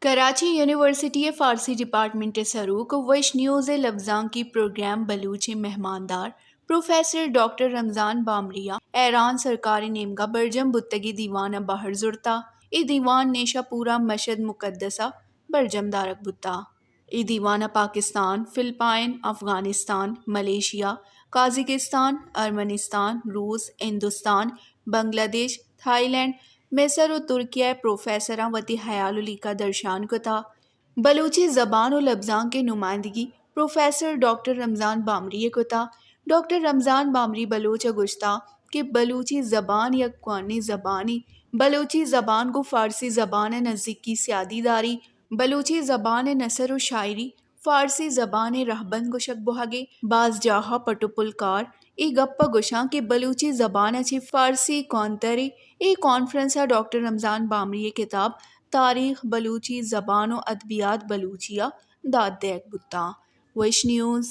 کراچی یونیورسٹی ءِ فارسی ڈیپارٹمنٹ ءِ سروک ءُ وش نیوز ءِ لبزانکی پروگرام بلوچ ءِ مہماندار پروفیسر ڈاکٹر رمضان بامری ءَ ایران سرکار ءِ نیمگ ءَ برجم بوتگیں دیوان ءَ بہر زرتہ۔ اے دیوان نیشہ پور ءَ مشہد مقدس ءَ برجم دارگ بوتہ۔ اے دیوان ءَ پاکستان، فلپائن، افغانستان، ملیشیا، قازقستان، ارمنستان، روس، ہندوستان، بنگلہ دیش، تھائی لینڈ، مصر ءُ ترکیہ ءِ پروفیسراں وتی ہیال ءُ لیکہ درشان کتہ۔ بلوچی زبان ءُ لبزانک ءِ نمائندگی پروفیسر ڈاکٹر رمضان بامری ءَ کتہ۔ ڈاکٹر رمضان بامری بلوچ ءَ گوشتہ کہ بلوچی زبان یک کوہنیں زبانے، بلوچی زبان گوں فارسی زبان ءَ نزیکی سیادی داری، بلوچی زبان ءِ نثر ءُ شاعری فارسی زبان ءِ رہبند گوشگ بوہگ ءَ۔ باز جاہ ءَ پٹ ءُ پلکار اے گپ ءَ گوشاں کہ بلوچی زبان ءَ چہ فارسی کوہنتر اے۔ اے کانفرنس ءَ ڈاکٹر رمضان بامری ءِ کتاب تاریخ بلوچی زبان و ادبیات بلوچی ءَ داد دئیگ بوتاں۔ وش نیوز۔